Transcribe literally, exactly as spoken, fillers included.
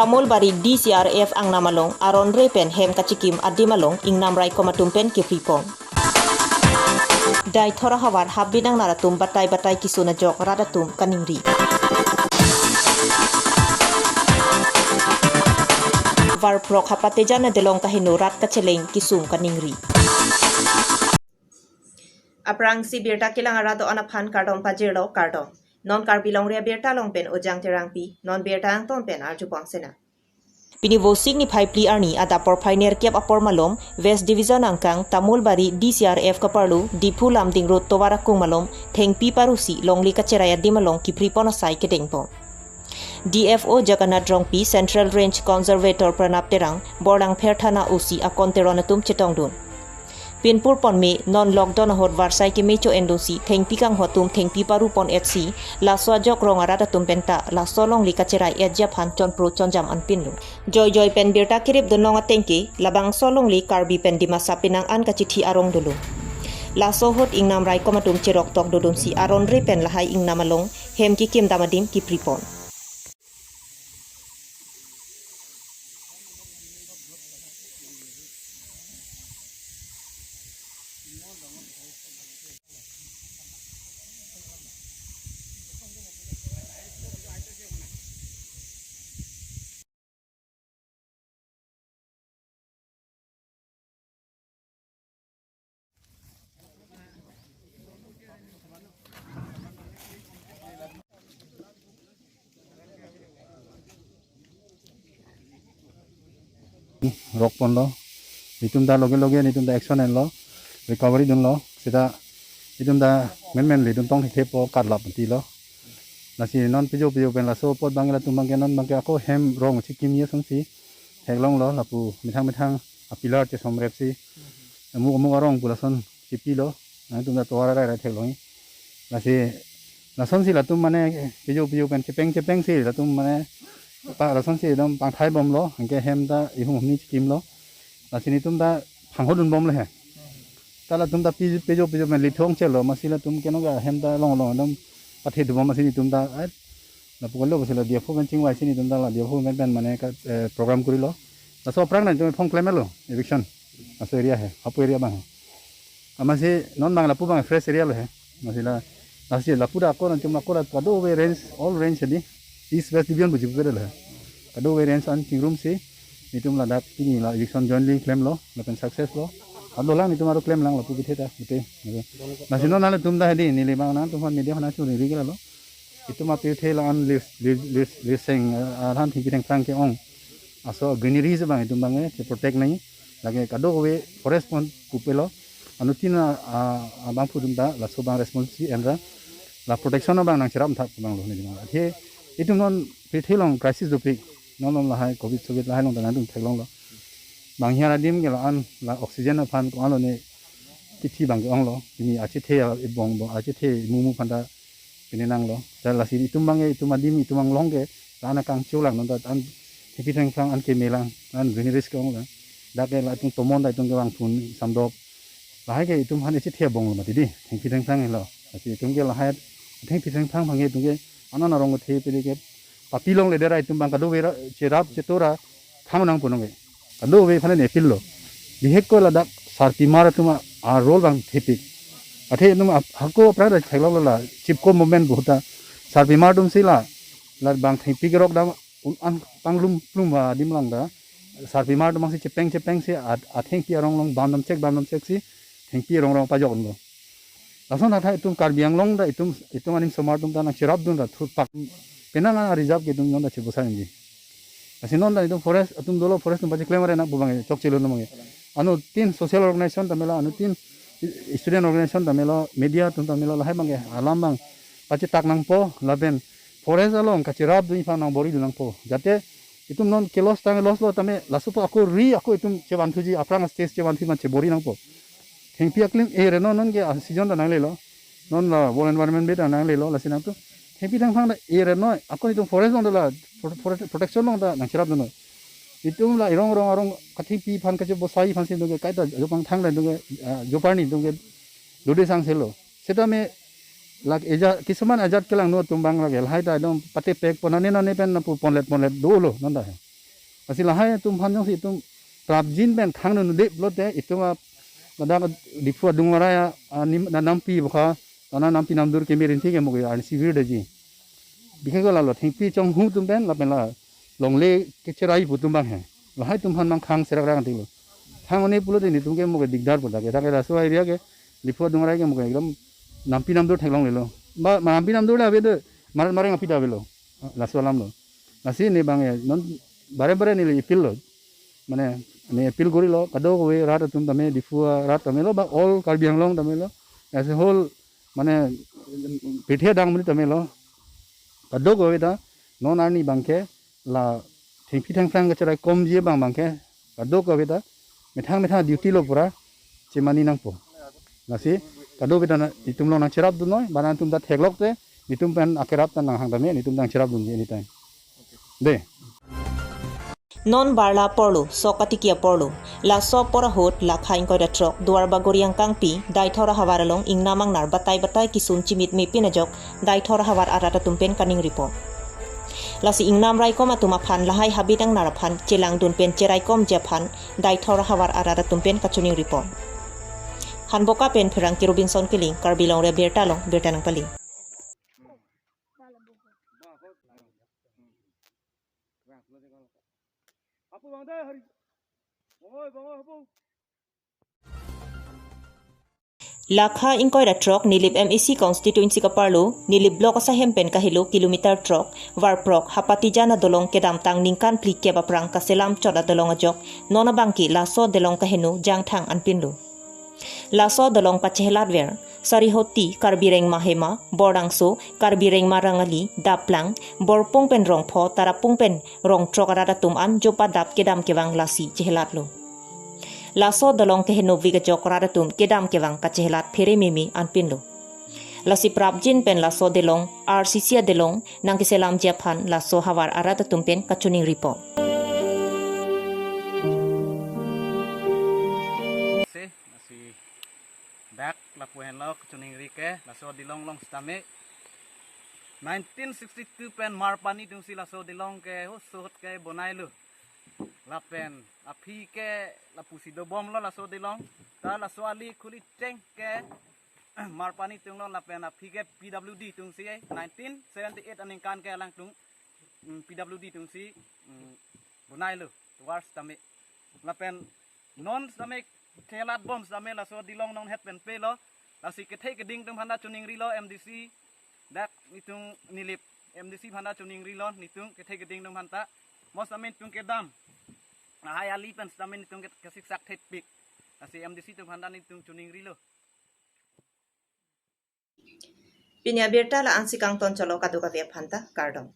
Tamulbari D C R F angnam along aron re pen hem kachikim adim along ingnam raikom atum pen kipripon. Daithor ahavar hapbi nangnar atum batai batai kisun ajok rat atum kaningri. Varprok Hapatejan adelong kaheno rat kacheleng kisung kaningri. Aphrangsi birta kelang arat do-an aphan kardom pajirlo, kardom. Non Karbi Longri Abirta along pen Ojang Terangpi, non birta angton pen arjupon sena. Pini Vosik niphai phli arni adap porphai nerkep apor malom, West Division angkang Tamulbari D C R F kaparlu, Diphu Lumding Road tovar akung malom, thengpi parusi longle kacherai adim along kipripon asai kedengpon. D F O Jagannath Rongpi, Central Range Conservator Pranab Terang, Borlangpher Thana O C Akon Teron atum chetongdun. Pinpur ponme non lockdown ahut varsai keme cho-endunsi thengpi kangho atum thengpi parupon etsi, laso ajok rong arat atum penta laso longle kacherai etji aphan chonpro chonjam an pinlo. Joijoi pen birta keripdun long atengke, labangso longle Karbi pen Dimasa penang an kachithi arong dolo. Laso ahut ingnam raikom atum cheroktok dodunsi aron re pen lahai ingnam along hem kikim dam adim kipripon. Rok ponlo. Netum ta loge loge netum ta action enlo. Recovery dunlo. Seta netum ta menmen le dun tong thekthepo karlap tilo. Lasi non pijo pijo pen laso apot bang latum bangke non bangke ako hem rong chikim ye sungsi theklonglo lapu methang methang a pillar chesomrepsi. Amuk amuk arong pu lason chipilo. Nangtum ta tovar rai rai theklong. Lasi lasonsi latum mane pijo pijo pen chepeng chepengsi latum mane pa lasonsi ekdom pangthai bomlo. Anke hem ta ihum hini chikimlo. Lasi netum ta phangho dunbomlo he. Ta latum ta pi- pijo pijo pen lithong chelo, masi latum keno ka hem ta long long dam pathe dubom masi netum ta, ai, lapu kalo masi la D F O pen chingvaisi netum ta la D F O pen pen mane ka, eh, program kurilo. Laso aphrang na netum phong klemelo, eviction. Laso area he, hapu area bang he. Amasi non bang lapu bang fresh area lo he. Masi la, lasi lapu da ako netum ako la kadokave range, all range di. East West Division buji pukere lo he. Kadokave range an chingrumsi netum ladak pini la eviction jointly klemlo, lapen success lo. Ado lang netum aro klemlang lapu bithe ta, bete. Lasi non nangtum ta hedi, neli bang nangtum aphan media hana churi ri kela lo. Itum apirthe la-an lis- lis- lis- liseng, eh, arhan thengpi thengphrang ke-ong. Aso greenery si bang itum bang, eh, che protect nangji. Lake kadokave forest pon pupelo. Anuttin a, a, abangphu atum ta laso bang responsibility enra la protection abang nangcherap thap bang lo ne bang. Athe itum non pirthe along crisis dopik. Non non lahai covid covid lahai along ta nangtum theklonglo. Bang hiar adim ke la-an la oxygen aphan ko-an lo ne kithi bang ke-onglo. Pini achethe a ibong bong achethe mumu aphan ta pini nanglo. Ta lasi itum bang ke itum adim itum anglong ke la-an akangcho lang non ta an thengpi thengphrang an kemelang an greenery ke-ong lang. Dak ke latum tomon ta itum kevang phun samdok. Lahai ke itum aphan isi thia bonglo mati di. Thengpi thengphrang lo. Lasi itum ke lahai thengpi thengphrang bang ke itum ke anan arong the pele ke papi longle dera itum bang kadokave ra- cherap chetora kham nangpo nonke. Kadokave aphan ne appeal lo. Bihek ko ladak sarpimar atum a, a role bang thepik. Athe itum ap- hako aphrang da theklonglo la chipko movement pu ta. Sarpimar atumsi la la bang thengpi kerok dam un an panglum plum va adim lang ta. Sarpimar atum bangsi chepeng chepengsi at- athengpi arong long bam dam chek bam dam cheksi thengpi arong rong pajok unlo. Lason hathai itum Karbi Anglong ta itum itum anim osomar atum ta nangcherapdun ra thupak. Penang an reserve ke itum non ta chebosai nangji. Lasi non ta itum forest atum dolo forest atum pacheklem are na pu bang chokchelo no bang. Anuttin social organization ta mela, anuttin student organization ta mela, media atum ta mela, lahai bang ke alam bang pachetak nangpo lapen forest along kacherapdun aphan nang boridun nangpo. Jate itum non ke loss tang loss lo tame laso pu ako ri ako itum chevanthuji aphrang stage chevanthu man chebori nangpo. Thengpi aklim e reno non ke a season ta nanglelo. Non la World Environment Day ta nanglelo lasi nangtum. Thengpi thengphrang ta e reno ako itum forest along ta la pro- pro- protection along ta nangcherapdun noi. Itum la irong rong arong kathengpi aphan kachebosai aphansi itum ke kaita jopang thang la itum ke, ah, joparni itum ke dode sangselo. Setame lak eja kisuman ajat kelang no atum bang lake lahai ta dong pate pek pon nane nane pen napu ponlet ponlet dolo non ta he. Lasi lahai atum aphan jongsi itum prapjin pen khang nunde pulote itum a ladak Diphu adung arai a, a nim, na nampi bokha, ana nampi namdur keme rinti ke mo ke arni sivir daji. Bikhe ko lalo thengpi chonghu atum pen lapen la longle kecherai pu atum abang he. Lahai atum aphan abang khang serak rak anti lo. Khang one pulote netum ke mo ke dikdar pu dak ke. Dak ke laso area ke Diphu adung arai ke mo ke ekdom nampi namdur theklonglelo. Ba nampi namdur le ave de marat mareng api da avelo. Laso alam lo. Lasi ne abang e non bare bare neli appeal lo. Mane ne appeal gurilo kadokave rat atum tame Diphu arat tame lo ba all Karbi Anglong tame lo. As a whole mane pithe dang muni tame lo. Kadokave ta non arni abang ke la thengpi thengphrang kecherai komji abang abang ke kadokave ta methang methang duty lo pura chemani nangpo. Lasi kadokave ta na, netum along nangcherapdun noi, ba nangtum ta theklok te netum pen akerap ta nanghang tame netum nangcherapdunji anytime. De. Non barla aporlo, sok atiki aporlo. Laso apor ahut Lakha ingkoi ra throk, Duarbagori angkangpi, Deithor ahavar along ingnam angnar batai batai kisun chimit mepin ajok, Deithor ahavar arat atum pen kaningri pon. Lasi ingnam raikom atum aphan lahai habit angnar aphan chelangdun pen cheraikomji aphan Deithor ahavar arat atum pen kachiningri pon. Hanboka pen Pherangke Robinson Killing, Karbi Longri Abirta along birta nangpali. Lakha ingkoi ra throk Nilip M A C constituency kaparlo, Nilip block asahem pen kahelo kilometer throk, Varprok, Hapatijan adolong kedamtang ningkan phlikep aphrang kaselam chot adolong ajok, non abangke laso adolong kaheno jangthang anpinlo. Laso adolong pachehelatver, Sarihoti, Karbi Rengma Hema, Bordangso, Karbi Rengma Rangali, Daplang, Borpung pen Rongpho, Tarapung pen Rongthrok arat atum an jopa dap kedam kevang lasi chehelatlo. Laso adolong kehenovik ajok rat atum kedam kevang kachehelat phere meme anpinlo. Lasi prapjin pen laso adolong, R C C adolong, nangkeselamji aphan laso ahavar arat atum pen kachiningri pon. Se, lasi dak lapu henlo kachiningri ke, laso adolong along sitame nineteen sixty-two pen Marpani atumsi laso adolong ke ho sohot ke bonailo. Lapen aphi ke lapusi dobomlo laso adolong. Ta laso ali khuli cheng ke Marpani atumlo lapen aphi ke P W D atumsi nineteen seventy-eight aningkan ke alangtum, mm, P W D atumsi, mm, bonailo tovar sitame. Lapen non sitame chelatbom sitame laso adolong nonghet pen pelo. Lasi kethe keding atum aphanta chiningrilo M D C dak netum Nilip M D C aphanta chiningrilo netum kethe keding atum aphanta. Mo sitame netum kedam lahai ali pen sitame netum ke-, kesiksak thekpik. Lasi M D C atum aphanta netum chiningrilo. Pini abirta la-ansi kangton cholo, kadokave aphanta kardom.